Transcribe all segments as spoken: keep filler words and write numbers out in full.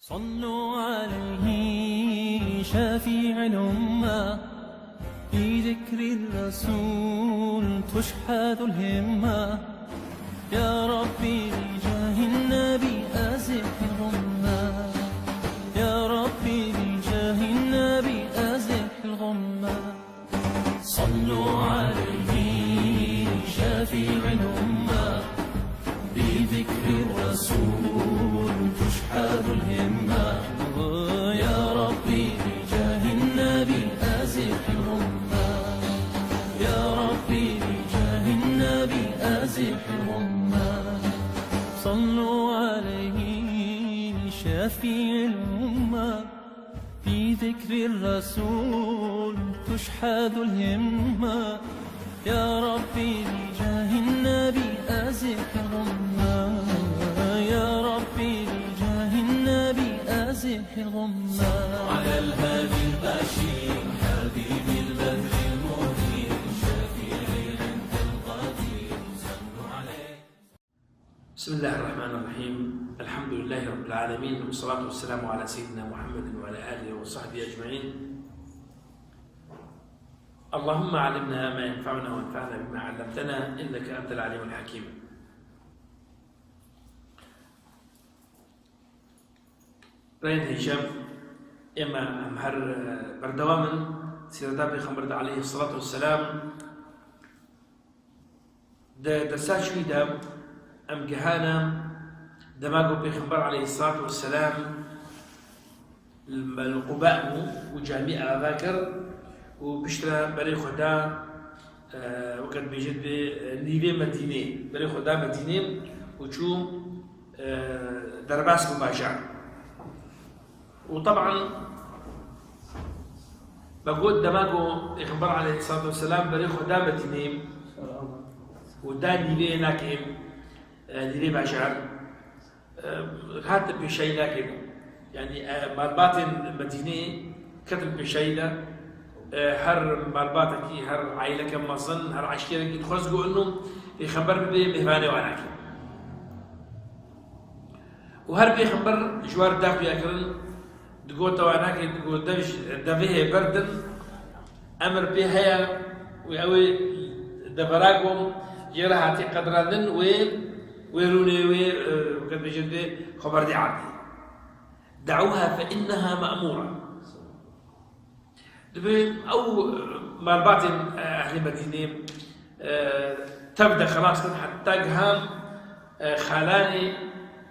صلوا عليه شفيع الأمة، بذكر الرسول تشحذ الهمة. يا ربي بجاه النبي أزح الغمة، يا ربي بجاه النبي أزح الغمة. صلوا عليه شفيع الأمة، بذكر الرسول تشحذ الهمة. يا ربي بجاه النبي أزح الغمة، يا ربي بجاه النبي أزح الغمة. صلوا عليه شفيع الأمة، بذكر الرسول تشحذ الهمة. يا ربي بجاه النبي أزح الغمة، يا ربي بجاه النبي أزح الغمة. على الهادي البشير حبيبي البدر المنير شفيعي عند القدير صلوا عليه. بسم الله الرحمن الرحيم. الحمد لله رب العالمين، والصلاة والسلام على سيدنا محمد وعلى آله وصحبه أجمعين. اللهم علمنا ما ينفعنا وانفعنا بما علمتنا، إنك أنت العليم الحكيم. Rêyên hêja, ême em her, e, berdewam in. Sîreta Pêxember de aleyhisselatu vesselam. Di dersa çûyî de em gihane dema ku Pêxember aleyhisselatu vesselam li Quba bû û camî ava kir û piştre berê xwe da, e, weke dibêje dibê, e, nîvê Medînê, berê xwe da Medînê û çû, e, derbas bû bajar. û teban me got dema ku Pêxember aleyhisselatu vesselam berê xwe da Medînê û da nîvê nakê, e, nîvê bajar, e, hat pêşayî nakê bû. Yanî, e, malbatên Medînê ketin pêşayî de, e, her malbatekî, her aîleke mezin, her eşkerekî dixwest ku inu Pêxember bibe mêvanê wan nakê. û her pêxember ji wan da xuya kirin, digot te wan nakê, digot dev ji, devê hê berdin, emir pê heye û ew ê devera ku jê re hatî qedirandin wê, wê rûnê wê, e, weke dibêjin wê xwe berdê erdê. دعوها فإنها مأمورة. Dibê ew, e, malbatên, e, ehlê Medînê, e, tev de xelas bin heta gihan, e, xalanê,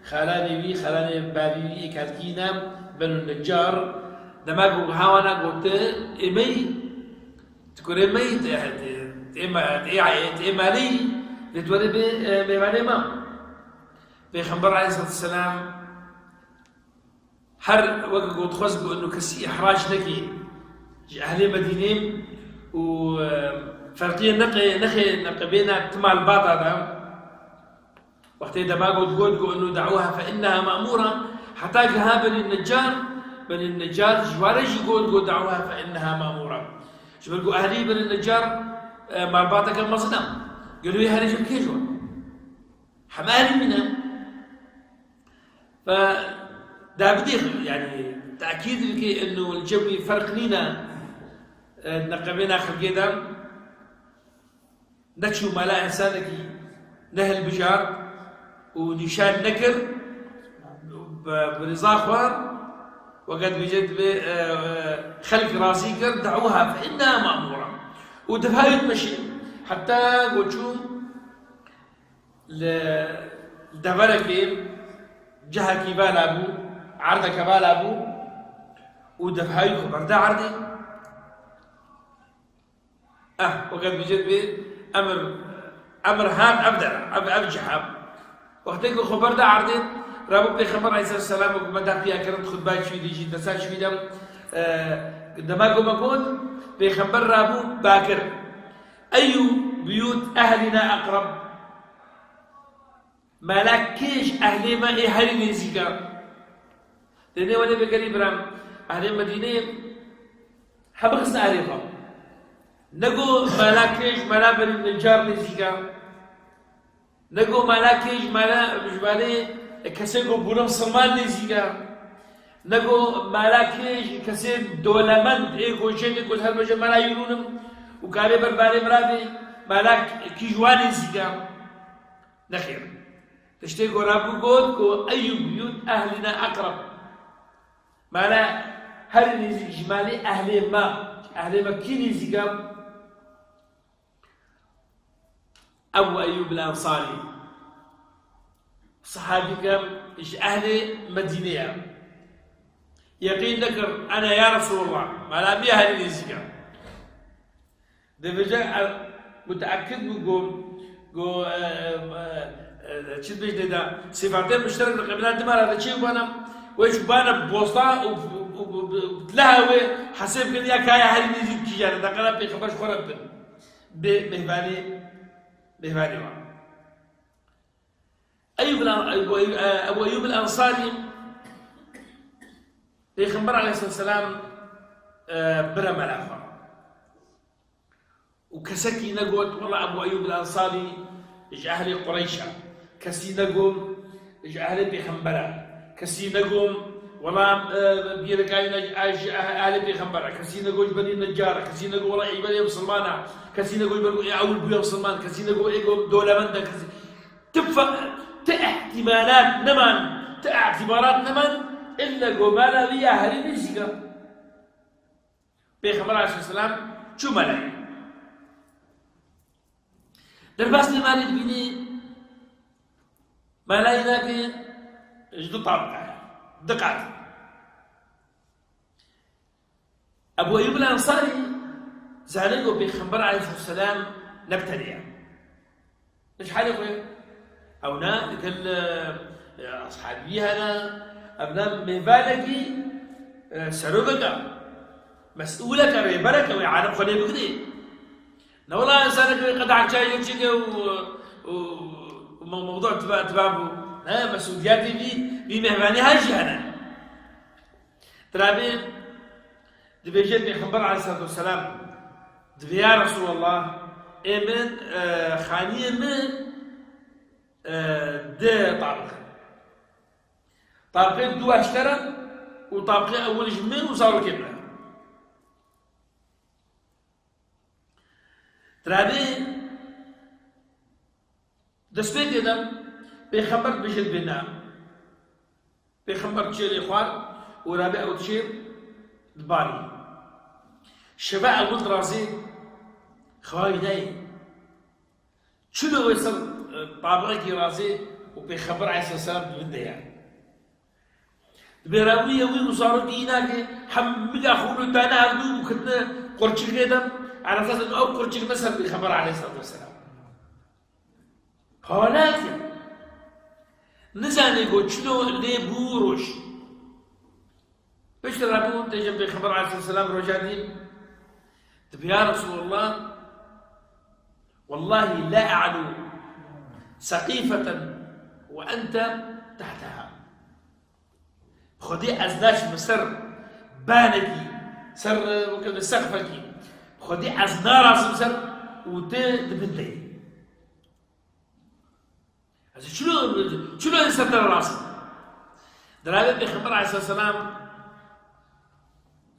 xalanê wî, xalanê bavî wî ê kalkî ne, Benû Necar, dema ku giha wana gote, ê meyî, tu kurê meyî, tu, tu, tu ê ma-, tu ê, tu ê malê yî, lê tu were bê, e, mêvanê me. Pêxember aleyhisselatu vesselam Her weke ku dixwest ku inu kesî îhrac neke ji ehlê Medînê û, e, ferqiyê neqê, nexê neqebêne ti malbata de. Wextê dema got, got ku inu دعوها فإنها مأمورة, heta giha Benî Necar, Benî Necar ji ware jî got, got دعوها فإنها مأمورة. Ji ber ku ehlî Benî Necar, e, malbateke mezin e. Gelo wê herê ji kê ji wan? Heme ehlî min e. Fe dabidê, yanî, tekîd bike inu li cem wî ferq nîne, e, neqebêna xelkê de neçû mala însanekî nehilbijart û nîşan nekir bi, bi rêza xwe, weke dibêje dibê, e, e, xelk razî kir, دعوها فإنها مأمورة. Û devha wî dimeşê. Heta ku çû li deverekê cihekî vala bû, erdeke vala bû û devhayî xwe berde erdê. Eh, weke dibêje dibê emir, emir hat ev dere, ev, ev ciha. Wextê ku xwe berde erdê, rabû Pêxember aleyhisselam ku me da xuya kirin, xutba çûyî de jî, dersa çûyî de, eh, dema ku me got, Pêxember rabû bakir. أي بيوت أهلنا أقرب؟ Mala kê ji ehlê me ê herî nêzîk e? Tênê welê vegerî biram, ehlê Medînê hemû xistin ehlê xwe. Nego mala kê ji mala Benî Necar nêzîk e? Nego mala kê ji mala, ji malê kesê ku bûne misilman nêzîk e? Nego mala kê ji kesê dolemend ê ku jê got her bêje mala yûrûn im û karê ber balê min ra bê, mala kî ji wan nêzîk e? Nexêr. Tiştê ku rabû got ku Eyûb yût ehlîna eqreb. Mala herî nêzîk ji malê ehlê me, ehlê me kî nêzîk e? Ebu Eyyûb el-Ensarî, sehabîke ji ehlê Medînê ye. Yeqîn dikir, ene ya Resûlullah, mala min ya herî nêzîk e. Dibêje, e, muteekid bû ku, ku, e, e, e, çi dibêjin de, sifetê muşterek li qebîla dima re de çê bana, wê çû bana bosta û, û, û, û, û leha wê hesêb kir ya ka ya herî nêzîk kîjan e, deqela pêxember ji xwe re bin. Bê mêhvanê, mêhvanê wan. Eyûb el-, Ebu Eyyûb, e, Ebu Eyyûb el-Ensarî, Pêxember aleyhisselam, e, bire mela xwe. Û kesekî negot, wela Ebu Eyyûb el-Ensarî ji ehlê Qureyş e. Kesî negot, ji ehlê Pêxember e. Kesî negot, wela, e, bîrekayî ne, e, ji eh-, ehlê Pêxember e. Kesî negot, ji Benî Neccar e. Kesî negot, wela Îbelê Misilman e. Kesî negot, ji ber ku ê ewil bûye Misilman. Kesî negot, ê got, dewlemend e. Kesî, ti fe-, ti ihtimalat neman, ti îtibarat neman, illa go mala wî ya herî nêzîk e. Pêxember aleyhisselam çû melayê. Derbas pê malê dibînî, melayê nake ji du tabqa ye, du qat. Ebu Eyyûb el-Ensarî zanî ku Pêxember aleyhisselam ne bi tenê ye. Ji halê xwe. Ew ne digel, e, ashabî hene, ev ne mêvanekî, e, serokek e, mesûlek e, rêberek e, wê alem xwe lê bigirê. Ne wela insanek wê qedehek çayê çêke û, û, û me-, mewdu tiba, tiba bû. Ne, mesûliyetê vî, vî mêhvanî her jî hene. Tirabê dibêje Pêxember aleyhisselatu vesselam, dibê ya Resulallah, ê min, e, xaniyê min, e, di tabqe. Tabqê du eştere û tabqê ewil ji min û zarokê min. Tirabê destpêkê de Pêxember dibêje dibê na. Pêxember diçê lê xwar û rabê ew diçê dibarî. Şeva ewil dirazê xewayî nayê. Çilo wê ser, e, tabqekî razê û Pêxember aleyhisselam di bin de ye. Dibê rabûyê wî û zarokî înakê hemîga xwe dane hevdû û ketine qurçikê de, ala esas ew qurçik ne ser Pêxember aleyhisselatu vesselam. Halakê nizanê ku çilo lê bû roj. Piştî rabû têje Pêxember aleyhisselam roja dî, dibê ya Resulallah, wellahî la a'lu seqîfeten ve ente tehteha. Xwedê ez naçim ser banekî, ser, e, weke sexfekî. Xwedê ez narazim ser û tu di bin de yî. Ez çilo, çilo ez ser te razim. Dirabê Pêxember aleyhisselam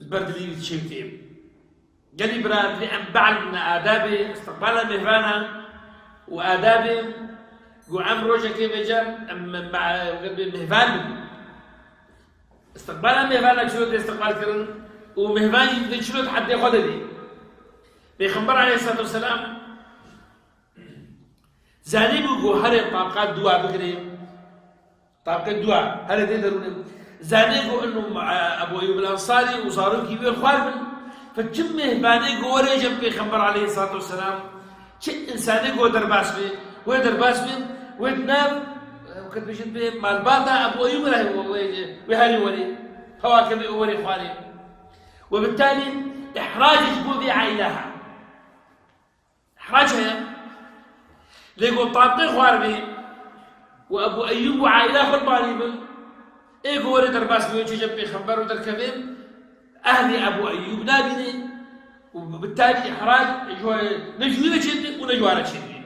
li ber dilî wî çêkê. Gelî bira, em be'l bine adabê istiqbala mêhvana û adabê ku em rojekê vêce em me-, me-, mêhvan bin. Istiqbala mêhvana çilo tê istiqbal kirin û mêhvan jî dê çilo di heddê xwe de bî. Pêxember aleyhisselatu vesselam zanîbû ku herê tabqa dua bigirê. Tabqê dua, herê tê derûnê. Zanê ku inu, e, Ebu Eyyûb el-Ensarî û zarokî wê xwar bin. Fe çi mêhvanê ku were cem Pêxember aleyhisselatu vesselam, çi însanê ku derbas bê, wê derbas bê, wê di nav, e, wekî dibêjin bê malbata Ebu Eyyûb re, wê, wê herî werê. Hewa kevê û werê xwarê. Ve bittalî îhrac ji bo vê aîle ha. Hrac heye. Lê ku tabqê xwar bê û Ebu Eyyûb û aîla xwe li balî bin, ê ku were derbas bê, çêje Pêxember û derkevê, ehlê Ebu Eyyûb nabînê û bi tarî hrac ji we ne ji wî ve çêdibê û ne ji we re çêdibê.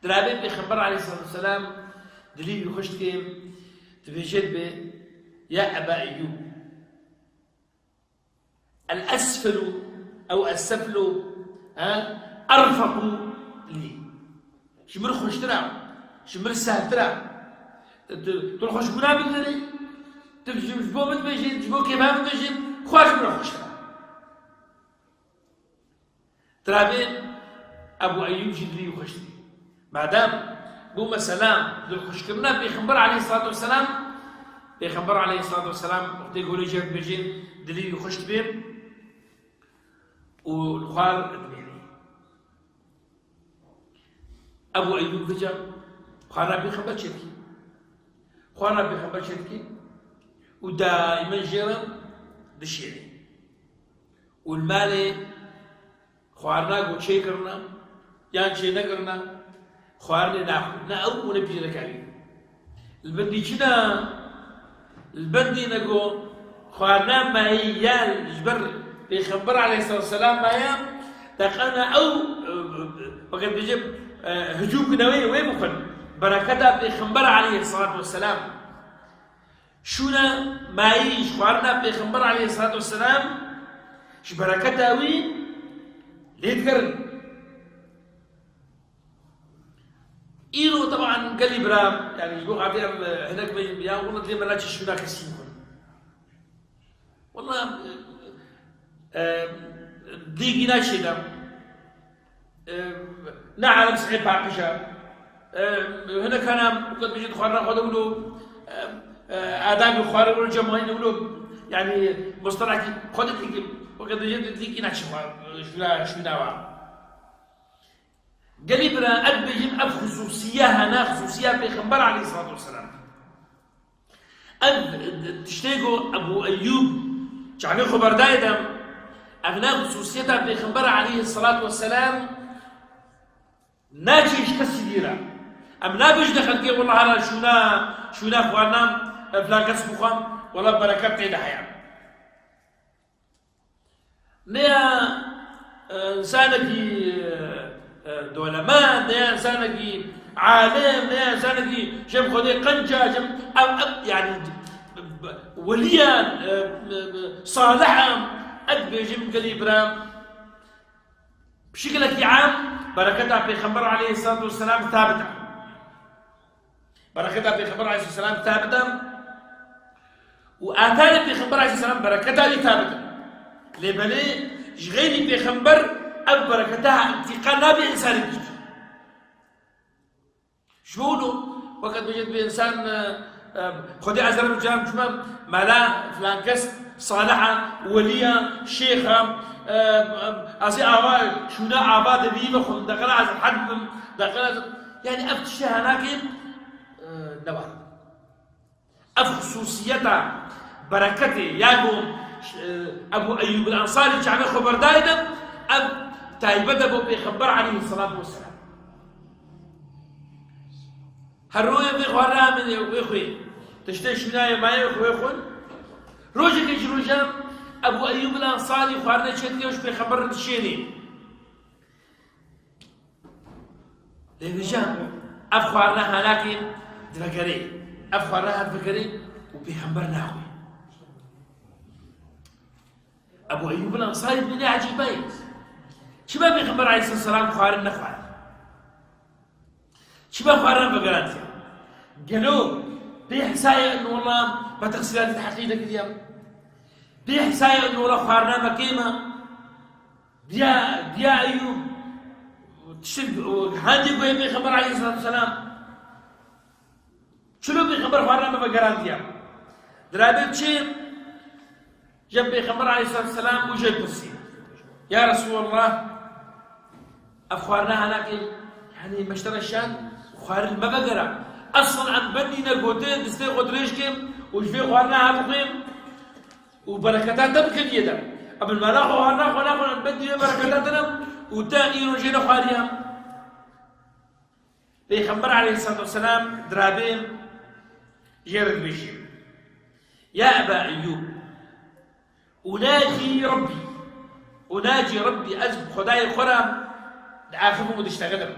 Dirabê Pêxember aleyhisselatu vesselam dilî wî xweş dike, dibêje dibê, Ya Eba Eyyûb, el-esfelu ew es-seflu, ha, erfequ lî. Ji min xweştir e, ji min sehltir e. Tu, tu xweşbûna min dinê, tu ji, ji bo min dibêjî, ji bo kêfa min dibêjî, xwe ji min xweştir e. Dirabê Ebû Eyyûb jî dilî wî xweş dibî. Madem bû mesela dilxweşkirina Pêxember aleyhissalatu vesselam, Pêxember aleyhissalatu vesselam wextê golê jê dibêjê, dilî wî xweş dibê û li xwar dimênî. Ebû Eyyûb vêca xwarina Pêxember çêdikî. Xwarina Pêxember çêdikî û daîmen jê re dişênî. Û li malê xwarina ku çêkirine yan çênekirine, xwarinê naxwe. Ne ew û ne pîreka wî. Li bendî çi ne? Li bendî ne ku xwarina mayî ya ji ber Pêxember aleyhisselatu vesselam maye, deqena ew, e, weke dibêjim, e, hicûm kine wê, wê bixwin. Bereketa Pêxember aleyhisselatu vesselam. Şûna mayî ji xwarina Pêxember aleyhisselatu vesselam ji bereketa wî lê digerin. Îro teban gelî bira, yani ji bo xatir em, e, hinek bêjin, ya wina dilê me naçe şûna kesî bixwin. Wela, e, e, dîgî naçêne. E, ne alem sihê paqij e. E, hinek hene, weke dibêjin xwarina xwe de wilo, e, e, adabî xwarin wilo, cemaîn wilo, yani mustalahekî xwe de dîgî, weke dibêjin dîgî naçe xwar, şûna, şûna wa. Gelî bira, ez dibêjim ev xusûsiya hene, xusûsiya Pêxember aleyhisselatu vesselam. Ev tiştê ku Ebû Eyyûb çavê xwe berdayê de, ev ne xusûsiyeta Pêxember aleyhisselatu vesselam naçe ji kesî dî re. Em nabêjine xelkê, wela hera şûna, şûna xwarina, e, filan kes bixwe, wela bereket tê de heye. Ne ya, e, insanekî, e, e, dewlemend, ne ya insanekî alim, ne ya insanekî jem xwedê qenca, jem ev, ev, yani, weliya, e, e, saliha, ez dibêjim gelî bira, bi şekilekî am, bereketa Pêxember aleyhisselatu vesselam sabit e. Bereketa Pêxember aleyhisselam sabit e û atharê Pêxember aleyhisselam bereketa wî sabit e. Lê belê ji xeyrî Pêxember ev bereketa întiqal nabe însanekî. Ji bo wilo, weke dibêje dibê însan, e, e, Xwedê ez re bi cem çûme mala filan kes, salih e, welî ye, şêx e, e, e, ez ê ava, şûna ava de bî ve xwe, deqela ez hed bim, deqela ez, yani ev tiştê henakê, e, ne var. Ev xusûsiyeta bereketê ya ku, e, Ebû Eyyûb el Ensarî çavê xwe berdayê de, ev taybet e bo Pêxember aleyhisselatu vesselam. Her royê vê xwarina min ê wê xwê. Tiştê şûnayê mayê xwê xwin. Rojekê ji rojan Ebû Eyyûb el Ensarî xwarine çêdike û ji Pêxember re dişênê. Lê vêca ev xwarina hanakê divegerê. Ev xwarina ha divegerê û Pêxember naxwê. Ebû Eyyûb el Ensarî dibîne ecîbeyê. Çima Pêxember aleyhisselam xwarin nexwar? Çima xwarin vegerandiya? Gelo bê hesayê in wela me texsîratê heqî nekiriye? Bê hesayê in wela xwarina me kêm e? Diya, diya Eyyûb, tişt, handê guhê Pêxember aleyhisselatu vesselam. Çilo Pêxember xwarina me vegerandiya? Dirabê çi? Cem Pêxember aleyhisselatu vesselam û jê pirsî. Ya Resulallah, ev xwarina hanakê, yani meştera şan, xwarin me vegera. Aslan em bendîne gote, distê xwe dirêj ke û ji vê xwarina ha bixwê. Û bereketa te bikeviyê de. Em li mala xwe xwarina xwe naxwin, em bendî wê bereketa te ne û te îro jê nexwariye. Pêxember aleyhisselatu vesselam dirabê jê re dibêjî, ya Eba Eyyûb, unacî Rabbî, unacî Rabbî, ez bi Xwedayê xwe re diaxivim û diştexilim.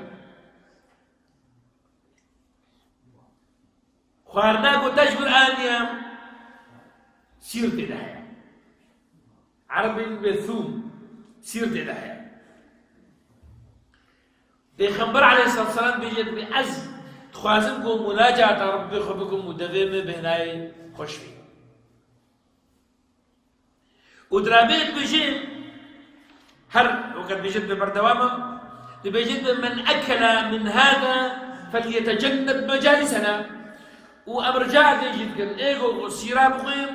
Xwarina ku te ji min aniye, Sîr tê de heye. Erebî dibê thûm. Sîr tê de heye. Pêxember aleyhissalatu vesselam dibêje, dibê, "Ez dixwazim ku munacata Rebbê xwe bikim û devê min bêhnayê xweş bî." Û dirabê dibêje, her wekî dibêje, dibê berdewam im, dibêje, dibê, "Men ekela min hada felyetecenneb mecalisena." Û em rica jî dikin, ê ku sîra bixwin,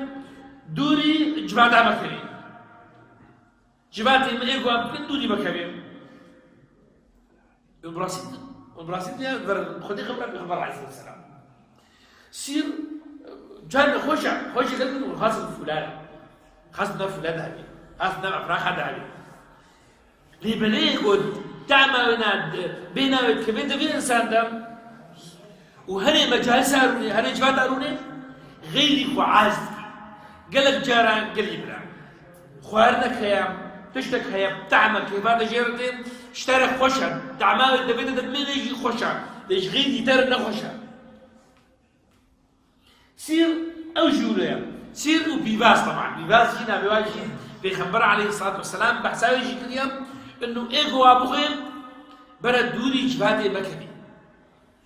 dûrî civata me kevin. Civatê me ê ku em dikin, dûrî me kevin. Û bi rastî, û bi rastî de ver Xwedê xebra Pêxember aleyhisselam. Sîr, careke xweş e, xweş e, gelek xas bi fûlan e. Xas bi nav fûlan de hebî. Xas bi nav efraxa de hebî. Lê belê ku tema wê na, bêhna wê dikeve devê însan de. Û herê mecalis a rûnê, herê civat a rûnê, xeyrî xwe az dikî. Gelek caran gelî bira. Xwarinek heye, tiştek heye, tehme kêfa te jê re tê, ji te re xweş e. Tehma wê devê te de bimêne jî xweş e. Lê ji xeyrî te re ne xweş e. Sîr ew jî wilo ye. Sîr û pîvaz, teban. Pîvaz jî navê wa jî Pêxember aleyhissalatu vesselam behsa wê jî kiriye. Ino ê ku wa bixwe, bere dûrî civatê mekevî.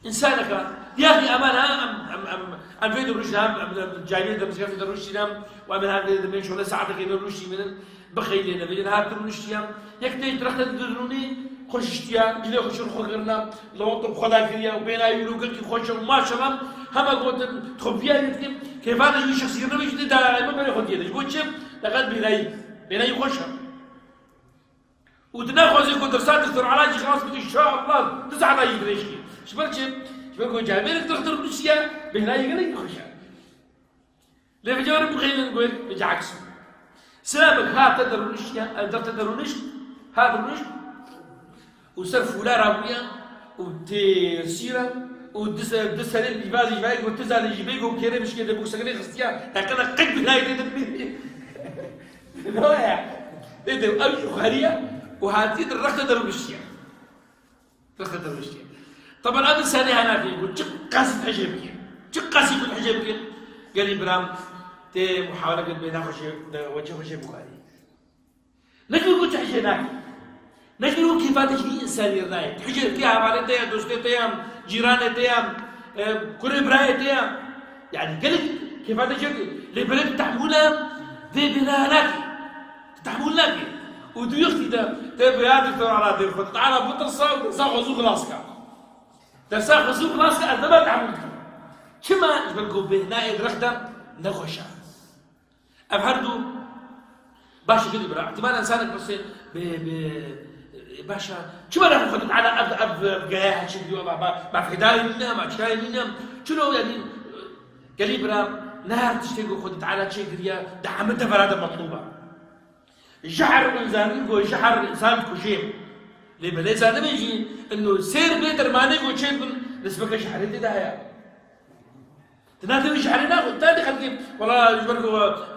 Însaneke, yaxî eman ha, em, em, em, em vê de rûşîne, em, em, em camiyê de mizgeftê de rûşîne, û em ê her vê de bên şole saetekê de rûşî binin, bixeylêne, vê de her tu rûniştiye. Yek tê ji direxte de dirûnî, xwe şiştiye, cilê xwe şir xwe kirine, lewent bi xwe da kiriye, û bêhna wî lûgekî xweş e û maşallah, hema gotin, dixwe viya yê dikim, kêfa de jî şexsî nebe jî dê dayayê me berê xwe diye de. Ji bo çi? Deqet bêhnayî, bêhnayî xweş e. Û tu naxwazî ku dersa Doktor Ala jî xilas bike, înşallah, du saeta jî dirêj kî. Ji ber çi? Ji ber ku camêrek dirxtir Rûsya, bêhnayê gelekî xweş e. Lê vê caran bixeylin ku vêca aks. Silamek hat te de rûniştiye, ev der te de rûnişt, hat rûnişt. Û ser fûla rabûye, û tê sîra, û di se-, di serê pîvazî ji vayê ku tu zanî jî bê ku kêrê mişkê de bûksekirê xistiye, eqila qet bînayê tê de bî. Ne ya? Tê de ew jî xweriye û hatiye di rexte de rûniştiye. Rexte de rûniştiye. Teban ev însanê hena tê ku çi qasî hejê bike. Çi qasî ku hejê bike. Gelî biram tê muhawele kir bê naxweşê, de weçê xweşê bixwarî. Ne ji ber ku tu hijê nakî. Ne ji ber ku kêfa te ji vî însanî re nayê. Tu hijê kê hevalê te ye, dostê te ye, cîranê te ye, e, kurê birayê te ye. Yani gelek kêfa te çêkî. Lê belê tu tehmûla vê bêhna nakî. Tu tehmûl nakî. Û tu wextî de te bi ya Doktor Ala dê xwe. Doktor Ala bitirse û dersa xwe zû xilas ke. Dersa xwe zû xilas ke, ez nema tehmûl dikim. Çima? Ji ber ku bêhnayê direxte nexweş e. Ev her du baş e gelî bira. Îhtîmal însanek pirsê bi, bi, baş e. Çima ne Xwedê Teala ev, ev, ev geya heçî diyo, ma, ma, ma fêdayê nîne, ma çikayê nîne? Çilo, yanî, gelî bira, ne her tiştê ku Xwedê Teala çêkiriye, di hemî devera de metlûb e. Jehr, hûn zanin ku jehr însan dikuje. Lê belê zanibê jî, ino sêr bê dermanê ku çêdibin, nisbeke jehrê tê de heye. Di nav tevî jehrê naxwe, ta dê xelkê, wela ji ber ku,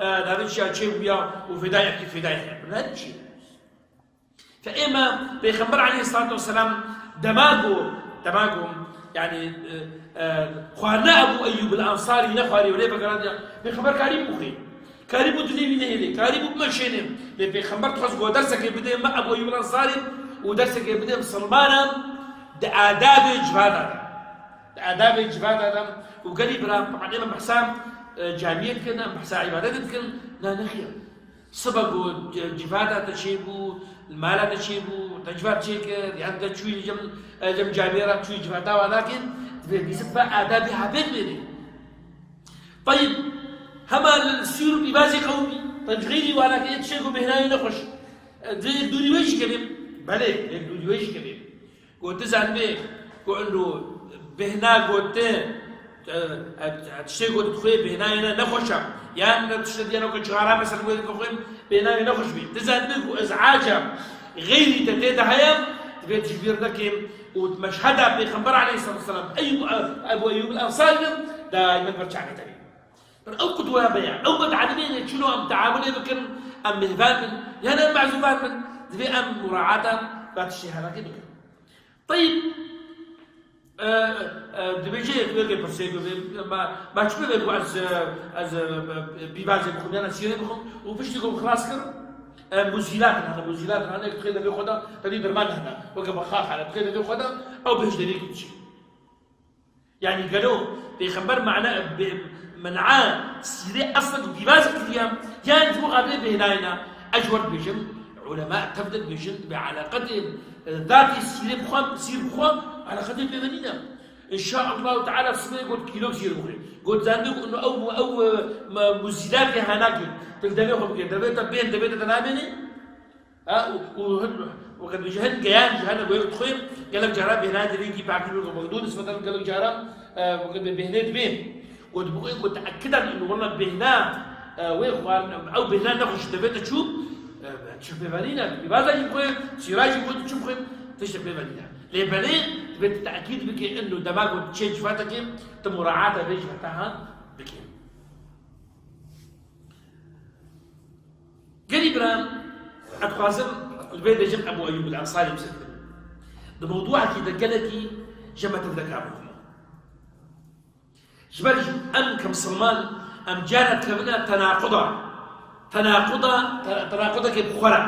e, navê çiya çê bûya û fêdayekî fêdayek heye. Bi nav çi? Fe ême Pêxember aleyhissalatu vesselam dema ku, dema ku, yani, e, e, xwarina Ebu Eyyûb el-Ensarî nexwarî û lê vegerandiya, Pêxember karî bû xwê. Karî bû dilê wî nehêlê, karî bû bimeşênê. Lê Pêxember dixwest ku dersekê bidê me Ebu Eyyûb el-Ensarî û dersekê bidê misilmanan di adabê civata de. Di adabê civata de û gelî bira, teban ême behsa, e, camiyê dikin, em behsa îbadetê dikin, na nexêr. Sibe ku ci-, civata te çêbû, li mala te çêbû, te civat çêkir, yan te çûyî li cem, e, cem camiyê re çûyî civata wan nakê, divê bîsit be adabê habê bêrê. Teyib, hema li sîr û pîvazê qewimî, te ji xeyrî wan nakê, yê tiştê ku bêhnayê nexweş. E, divê yek dûrî wê jî kevê. Belê, yek dûrî wê jî kevê. Ku tu zanibê ku ino bêhna ku tu, e, e, tiştê ku tu dixwê bêhnayê ne nexweş e. Yan ne tiştê diyan ku cixara mesela wê dixwên bêhnayê nexweş bî. Tu zanibê ku îzaca xeyrî te tê de heye, divê tu ji bîr nekê û meşheda Pêxember aleyhisselatu vesselam, Eyyûb, Ebu Eyyûb el-Ensarî de daîmen ber çavê te bî. Ew qudweya me ye. Ew me dianînê çilo em teamulê bikin, em mêvan bin, yan em mezûvan bin, divê em muraata va tiştê helakî bikin. Teyib, E, e, dibêje yek wê pirsê ku bê, ma, ma çi bê ku ez, e, ez, e, pîvazê bixwim, yana sîrê bixwim û piştî ku xilas kir, e, muzîlat hene, muzîlat hene, yek dixê devê xwe de, tevî derman hene, weke bexax hene, dixê devê xwe de, ew bêhişt derê diçî. Yani gelo Pêxember mana, be, men'a sîrê eslen pîvazê kiriye, yan ji bo xatirê bêhnayê ne, ez ji we dibêjim, ulema tev de dibêjin, bi eleqetê, e, zatê sîrê bixwe, sîr bixwe, eleqetê pê ve nîne. Înşaallahu Teala sibê got kîlo sîr bixwe. Got zanî got ew, ew, e, me, muzîlatê hene kir. Tu li devê xwe bikê. Devê te bên, devê te, te nabênê. Ha, û, û hin, weke dibêje hin geyan ji hene wê dixwê, gelek cara bêhna dirêkî paqî bê, weke dû nisbeten gelek cara, e, weke bê bêhnê dibê. Got bixwê, got te'ekidan inu wela bêhna, e, wê xwarin, ew bêhna nexweş devê te çû, e, çi pêvanî ne, pîvaza jî bixwê, sîra jî bixwê, tu çi bixwê, tişt pêvanî ne. Lê belê, divê tu te'kîd bikê, inu dema ku çê cifatekê, tu muraata vê ciheta han bikê. Gelî bira, ez dixwazim li vê dê jim Ebû Eyyûb el-Ensarî bisekinin. Di mewdûekî de gelekî ji me tevdeka bixwim. Ji ber jî em ke misilman, em cara dikevine tenaquda. Tenaquda, te-, tenaqudekê bi xwe re.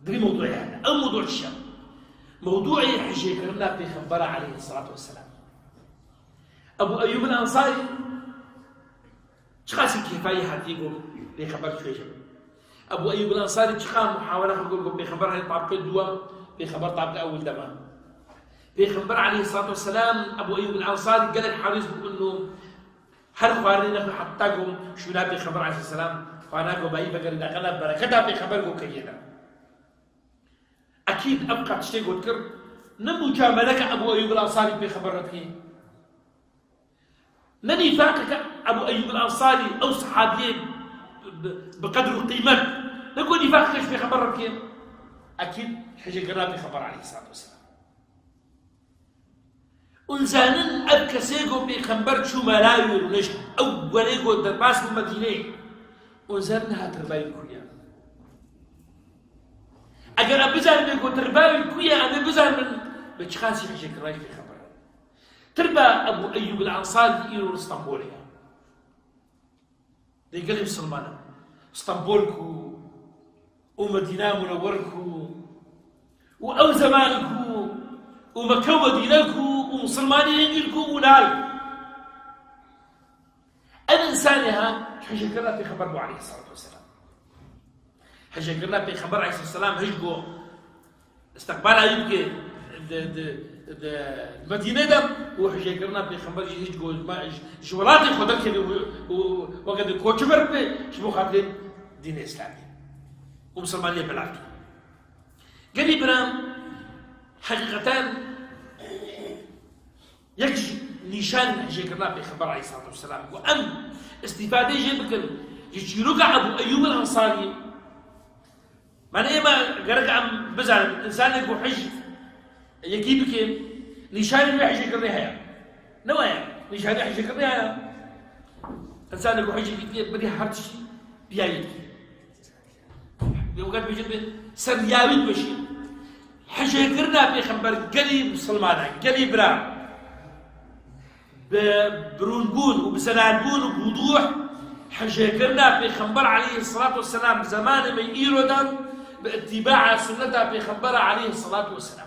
Di vî mewdûyê hene. Ew mewdû çi ye? Mewdûyê hejêkirina Pêxembera aleyhisselatu vesselam. Ebû Eyyûb el-Ensarî çiqasî kêfayî hatiye ku Pêxember çûye jî. Ebû Eyyûb el-Ensarî çiqa muhawela xwe kir ku Pêxember heye tabqê duwa, Pêxember tabqê ewil de ma. Pêxember aleyhisselatu vesselam Ebû Eyyûb el-Ensarî gelek herîs bû inu her xwarinê nexwe heta ku şûna Pêxember aleyhisselam xwana ku bayî vegerî daqena bereketa Pêxember ku kiriye de. Ekîd ev qet tiştê got kir, ne mucameleke Ebû Eyyûb el-Ensarî Pêxember re dikê. Ne nîfaqeke Ebû Eyyûb el-Ensarî, ew sehabiyê bi, bi qedr û qîmet, ne ku nîfaqeke ji Pêxember re dikê. Ekîd hejêkirina Pêxember aleyhisselatu vesselam. Hûn zanin ev kesê ku Pêxember çû mala wî rûnişt, ew welê ku derbas bû Medîneyê. Hûn zanin niha tirba wî ku ye. Eger em bizanin ku tirba wî ku ye, em ê bizanin bi çiqasî hejêkirina Pêxember. Tirba Ebû Eyyûb el-Ensarî îro li Stenbolê ye. Dê gelê misilman e. Stenbol ku û Medîna Munewwer ku û ew zeman ku û Mekke û Medîne ku û misilmanê hingî ku û lal. Ev însanê ha hejêkirina Pêxember bû aleyhisselatu vesselam. Hejêkirina Pêxember aleyhisselam hej ku Îstiqbala wî bike di, di, di Medînê de û hejêkirina Pêxember jî hîç got, ma ji, ji welatê xwe derkeve û, û weke di koçber bibe ji bo xatirê dînê Îslamê û misilmaniyê belav ke. Gelî bira, heqîqeten yek ji nîşan hejêkirina Pêxember aleyhisselatu vesselam ku em îstîfadê jê bikin ji çîroka Ebû Eyyûb el-Ensarî, Mane ême gerek em bizanin, însanê ku hij yekî bike, nîşanî wê hejêkirinê heye. Ne waya, nîşanî hejêkirinê heye. Însanê ku hij yekî bike, bidî her tiştî biyayî dike. Lê weke dibêjin bi ser riyawî dibêjî. Hejêkirina Pêxember gelî misilmana, gelî bira. Bi birûnbûn û bi zelalbûn û bi wudûh hejêkirina Pêxember aleyhisselatu vesselam bi zemanê me îro de bi îtîbaa sunneta Pêxembera aleyhisselatu vesselam.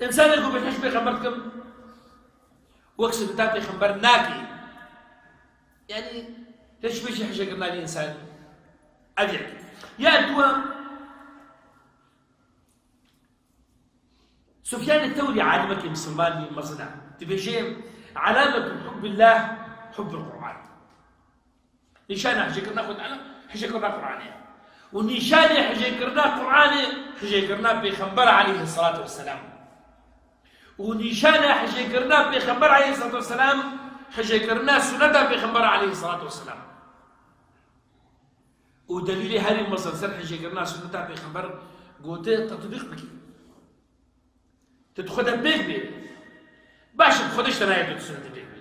Însanê ku bêhişt Pêxember dikim, wek sunneta Pêxember nake. Yanî, hiç bêjî hejêkirina vî însanî. Ev yek. Ya duwa, Sufyan Thewrî alimekî misilmanî mezin e. Dibêje, "Alametu hubbillah hubbul Qur'an." Nîşana hejêkirina Xwedê, hejêkirina Qur'anê. Û nîşanê hejêkirina Qur'anê, hejêkirina Pêxember aleyhisselatu vesselam. Û nîşana hejêkirina Pêxember aleyhisselatu vesselam, hejêkirina sunneta Pêxember aleyhisselatu vesselam. Û delîlê herî mezin ser hejêkirina sunneta Pêxember gote, tetbîq bike. Tu di xwe de pêk bê. Baş e, bi xwe de ji te nayê tu di sunnetê pêk bê.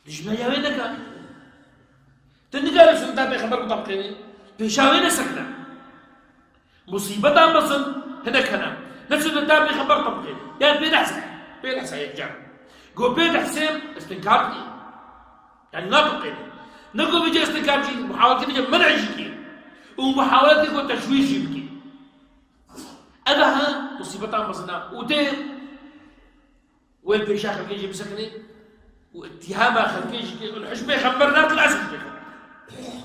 Dijmiya wê neke. Tu nikare sunneta Pêxember bitebiqênî. Pêşa wê nesekine. Musîbeta mezin hinek hene. Ne sunneta pêxember tebqê. Yani pê nehse. Pê nehse yek car. Go pê nehse istinkar dikê. Yani nabiqê. Ne go vêce istinkar jî, muhawelekê vêce men'ê jî dikê. Û muhawelekê go teşwîş jî bikê. Ev ha musîbeta mezin a. Û tê wê pêşa xelkê jî bisekinê û îttihama xelkê jî kê, û hişbê xember nakin ez hişbê xember.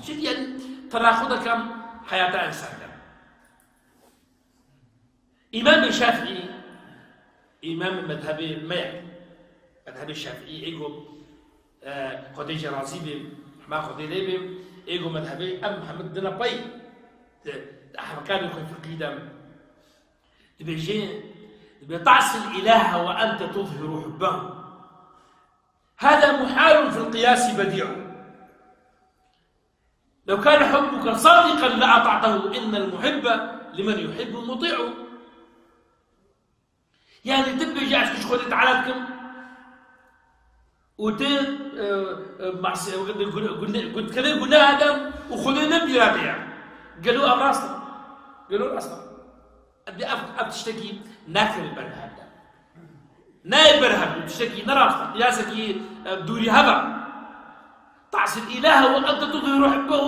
Çi yani tenaxudeka heyata însan de. Îmamê Şafîî, îmamê mezhebê me ye. Mezhebê Şafîî ê go, e, Xwedê jê razî be, hema Xwedê lê be, ê go mezhebê em hemû dina pey di, di ehkamê xwe fiqhî de. Dibêje, dibê, "تعصي الإله وأنت تظهر حبه. هذا محال في القياس بديع. لو كان حبك صادقا لأطعته، إن المحب لمن يحب مطيع." Yani, tu dibêje, "Ez kişt Xwedê Teala dikim." Û tu, e, e, mas-, e, gun-, gun-, gun-, dikevê guneha de û Xwedê ne bîra te ye. Gelo ev rast e? Gelo rast e? Ev, ev, ev tiştekî nakeve ber hev de. Nayê ber hev, tiştekî ne rast e. Qiyasekî, e, dûrî hev e. تعصي الإله وأنت تظهر حبه،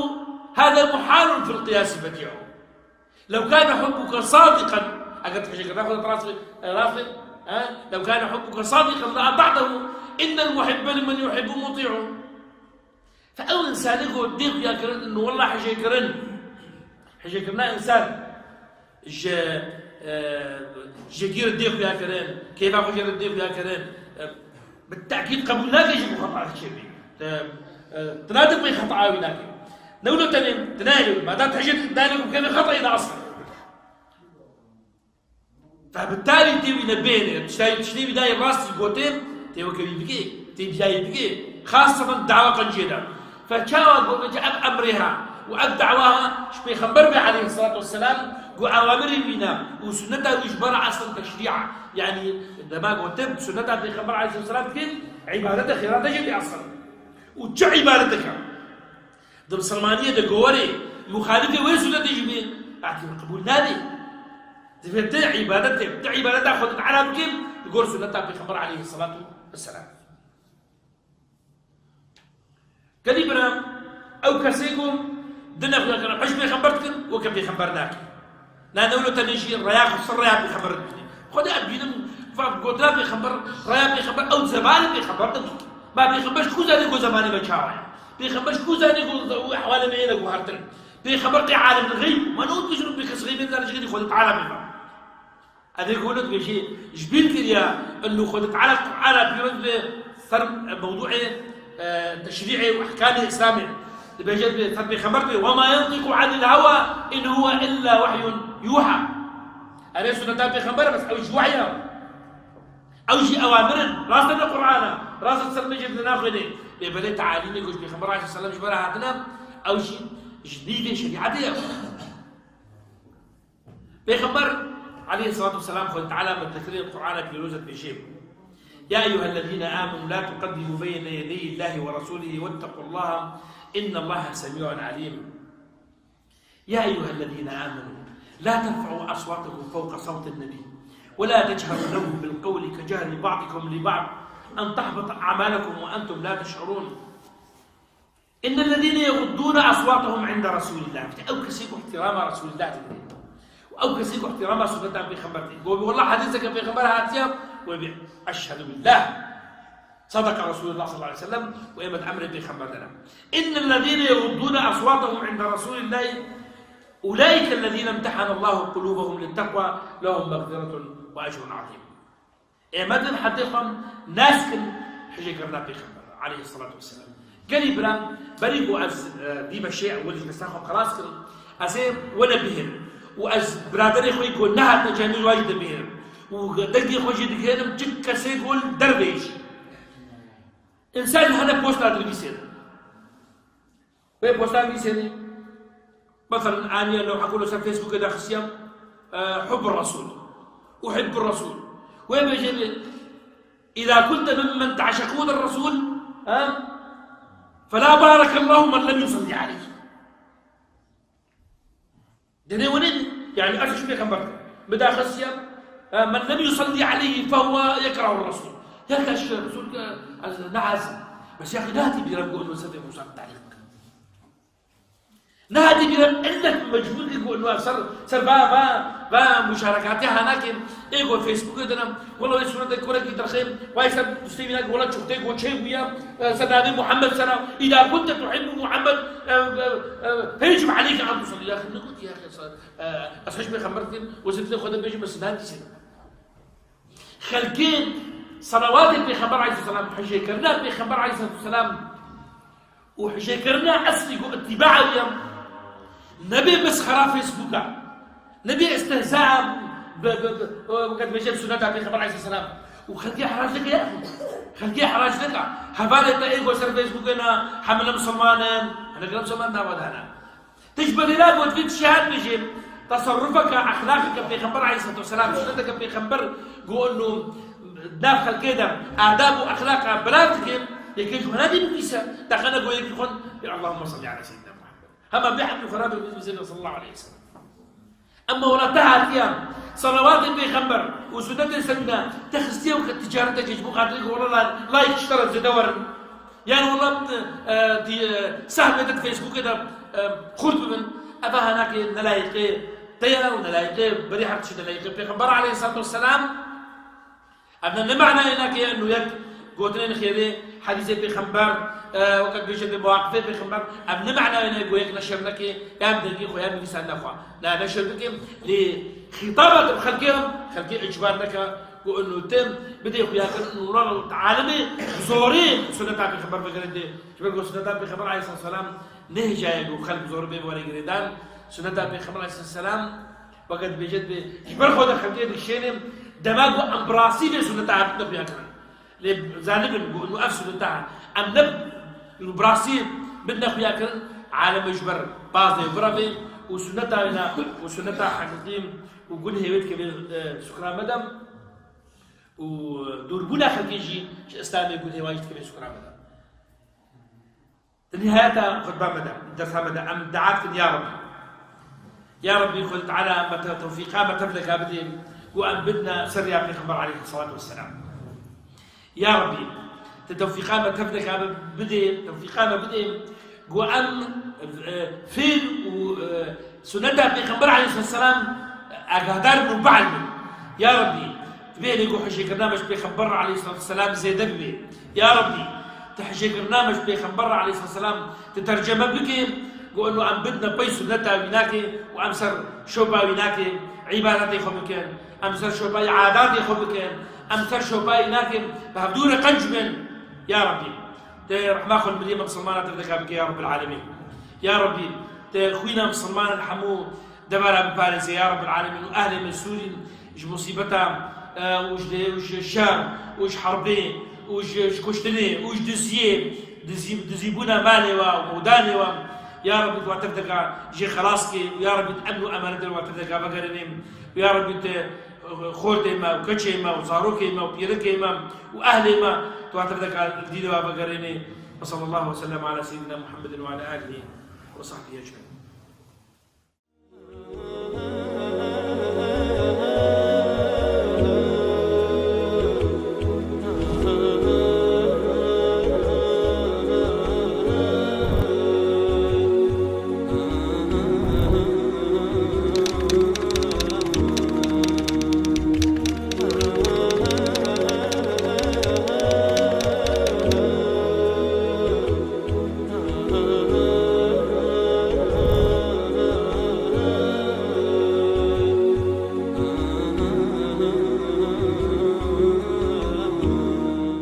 هذا محال في القياس بديع. لو كان حبك صادقا، eger tu hişê kirina xwe rast be, rast be, ha? لو كان حبك صادقا لأطعته، إن المحب لمن يحب مطيع. Fe ew însanê ku dê xuya kirin, ino wela hişê kirin. Hişê kirina însan ji, e, ji kî re dê xuya kirin, kêfa xwe jê re dê xuya kirin, e, bi tekîd qebûl nake jî ku xeta çêbî. Te, e, tu nadik pê xeta wî nake. Ne wilo tenê, tu nayê wilo. Madem tu hişê dayê ku kevê xeta yê de aslan. Fe bi talî tê wî nebêne, tiştayî, tiştê wî dayê rastî gotê, tê weke wî bikê, tê biyayî bikê. Xaseten dawa qencê de. Fe çawa got, vêce ev emrê ha û ev dawa ha, ji Pêxember be aleyhisselatu vesselam, got awamirê wî ne û sunneta wî ji ber aslen teşrî a. Yani, dema gotin sunneta Pêxember aleyhisselatu vesselam dikin, îbadete xêrate jê tê aslen. Û çi îbadeteke? Di misilmaniyê de gowarê muxalifê wê sunnetê jî bê, ehtim qebûl nabê. Divê ti îbadetê, ti îbadeta Xwedê Teala bikê, li gor sunneta Pêxember aleyhisselatu vesselam. Gelî bira, ew kesê ku dine xwe kirin, hişbê pêxember dikin, weke pêxember nakin. Na ne wilo tenê jî reya xwe ser reya pêxember dibîne. Xwedê ez dibînim, va gotina pêxember, reya pêxember, ew zemanê pêxember nebû. Ma pêxember ji ku zanî ku zemanê me çawa ye? Pêxember ji ku zanî ku û ehwalê me yê neguhertin? Pêxember qey alimul xeyb, ma ne û dibêjin pê kes xeybê nizane çi xeybê Xwedê Teala pê ve. Ev ê ku wilo dibêjê, ji bîr kiriya, inu Xwedê Teala Qur'ana pîroz bi ser mewduê, e, teşrî'ê û ehkamê Îslamê. Dibêje bi ser pêxember dibê, "وما ينطق عن الهوى إن هو إلا وحي يوحى." Erê sunneta pêxember e, bes ew ji wehy e. Ew jî ewamir in. Rast e ne Qur'an e. Rast e ser me jê naxwêne. Lê belê tealîmê ku ji Pêxember aleyhisselam ji me re hatine, ew jî ji nîvê şerîetê ye. Pêxember aleyhisselatu vesselam Xwedê Teala me dikirê Qur'ana pîroz e dibêjê, "يا أيها الذين آمنوا لا تقدموا بين يدي الله ورسوله واتقوا الله إن الله سميع عليم." يا أيها الذين آمنوا لا ترفعوا أصواتكم فوق صوت النبي ولا تجهروا له بالقول كجهر بعضكم لبعض أن تحبط أعمالكم وأنتم لا تشعرون. إن الذين يغضون أصواتهم عند رسول الله. Ew kesê ku ihtirama Resulullah dike. Û ew kesê ku ihtirama sunneta Pêxember dike. Got, "Wallah hadîseke Pêxember hatiye." Wê bê, "Eşhedû billah. Sadaka Resulullah sallallahu aleyhi ve sellem." Û ê me di emrê Pêxember de ne. "إن الذين يغضون أصواتهم عند رسول الله أولئك الذين امتحن الله قلوبهم للتقوى لهم مغفرة وأجر عظيم." Ê me din hedê xwe nas kin hişêkirina Pêxember aleyhisselatu vesselam. Gelî bira, berî ku ez, e, dîme şê ewil ji destê xwe xelas kirim, ez ê wele bihêlim. Û ez biraderê xwe ku nehatine cemî wajî dibihêlim. Û dengê xwe jî digihêlim çi kesê ku li dervê jî. Însan hene posta dinivîsê. Wê posta nivîsênî. Mesela, aniye lewhekû li ser Facebookê daxistiye, e, "Hubbur Resul. Uhibbu Resul." Wê bêje bê, "إذا كنت ممن تعشقون الرسول، ha, فلا بارك الله من لم يصلي عليه." Denê winê, yani ez ji pêxember dikim. Min daxisiya, من لم يصلي عليه فهو يكره الرسول. يا أخي، الرسول، آه، نعس. بس يا أخي، لا تبي رب قول له سبب وصل تعليق. Niha dê bîra, illek mecbûr kir ku inu ser, ser va, va, va muşarekatê ha nakin. Ê ku Facebookê de ne, wela wê sûretê kurekî derxê, vay ser dustê wî nake, wela çuxtê ku çê bûye, e, ser navê Muhammed sera, "Îza kunte tuhibbu Muhammed, e, e, e, feyecib aleyke an tusalli." Ya axî, negot, ya axî, sa-, e, ez hej pêxember dikim, wezîfetê xwe de bêjim, ez sidan dîsê. Xelkê selawatê pêxember aleyhisselam, hijêkirina pêxember aleyhisselam, û hijêkirina eslî ku îtîbaa wî ye, nebê mesxera Facebooka, nebê istehzaa bi, bi, bi, weke dibêje bi suneta Pêxember aleyhisselam. Û xelkê herac dike ya. Xelkê herac dike. Hevalê te ê ku ser Facebookê ne, hemile misilman in, hinek ne misilman nava de hene. Tişt bi lêla got vê tiştê hat bêjê, teserrufeke, exlaqeke Pêxember aleyhisselatu vesselam, sunneteke Pêxember, ku inu nav xelkê de adab û exlaqa belav dike, yekê ji xwe nadî bibîse, daxene goyekî xwe, ya Allahümme salli ala seyyidina Muhammed. Hema bê hemdî xwe rabê bi sallallahu aleyhi ve sellem. Emma wela te hatiye, selawatê Pêxember û sunnetê serîne te xistiye weke ticareteke ji bo xatirê ku wela like ji te re zêde werin. Yanî wela, e, di, e, sehmê te di Facebookê de, e, xurt bibin. Eva hanakê nelayîqê te ye û nelayîqê berî her tiştî nelayîqê Pêxember aleyhisselatu vesselam. Ev ne, ne manayê nake inu yek gotinên xêrê, hedîsê Pêxember, e, weke dibêje bi muwaqifê Pêxember, ev ne manayê ne ku yek neşir neke, ya bi dengê xwe, ya bi lîsanê xwe. Na, neşir bike, lê xîtaba te bi xelkê re, xelkê îcbar neke ku inu tim bidê xuyakirin, inu wela alimê zorê sunneta Pêxember vegerê dê. Ji ber ku sunneta Pêxember aleyhisselatu vesselam nehêcaye ku xelk zor bê were girêdan. Sunneta Pêxember aleyhisselatu vesselam, weke dibêje dibê, ji ber xwe de xelkê dikişêne, dema ku em bi rastî vê sunneta hatine xuyakirin. Lê zanibin ku inu ev sunneta em ne bi rastî bidine xuyakirin, alem ji ber pazdeh û vira vê û sunneta wîna û sunneta heqîqî û gunhê wê dikeve, e, sukra me de û dûrbûna xelkê jî ji Îslamê gunhê wan jî dikeve sukra me de. Di nihayeta xutba me de, dersa me de, em dua dikin, ya Rabbî. Ya Rabbî, Xwedê Teala me te-, tewfîqa me tevleka bidê ku em bidine ser rêya Pêxember aleyhisselatu vesselam. Ya Rabbî, te tewfîqa me tevleka bi-, bidê, tewfîqa me bidê ku em, e, fêr û, e, Sunneta Pêxember aleyhisselam agahdar bin û behl bin. Ya Rabbî, tu bêhnê ku hişêkirina me ji Pêxember aleyhisselatu vesselam zêde bibe. Ya Rabbî, tu hişêkirina me ji Pêxember aleyhisselatu vesselam tu terceme bike, ku inu em bidine pey sunneta wî nake û em ser şopa wî nake îbadetê xwe bikin. Em ser şopa adatê xwe bikin. Em ser şopa wî nake bi hevdû re qenc bin. Ya Rabbî, tu rehma xwe li milê me misilmana tevdeka bike ya Rabbel alemîn. Ya Rabbî, tu xwîna misilmanan hemû devera biparêze ya Rabbel alemîn û ehlê me Sûrî ji musîbeta, e, û ji, û ji şer û ji herbê û ji, ji kuştinê û ji diziyê, dizî-, dizîbûna malê wa û mûdanê wa, ya Rabbî, tu wa tevdeka jê xelas ke û ya Rabbî, tu emn û emanetê wa tevdeka vegerênê û ya Rabbî, tu xortê me û keçê me û zarokê me û pîrekê me û ehlê me tu wa tevdeka dîlê wa vegerênê. Ve sallallahu ve sellem ala seyyidina Muhammedin ve ala alihi ve sahbihi ecmaîn.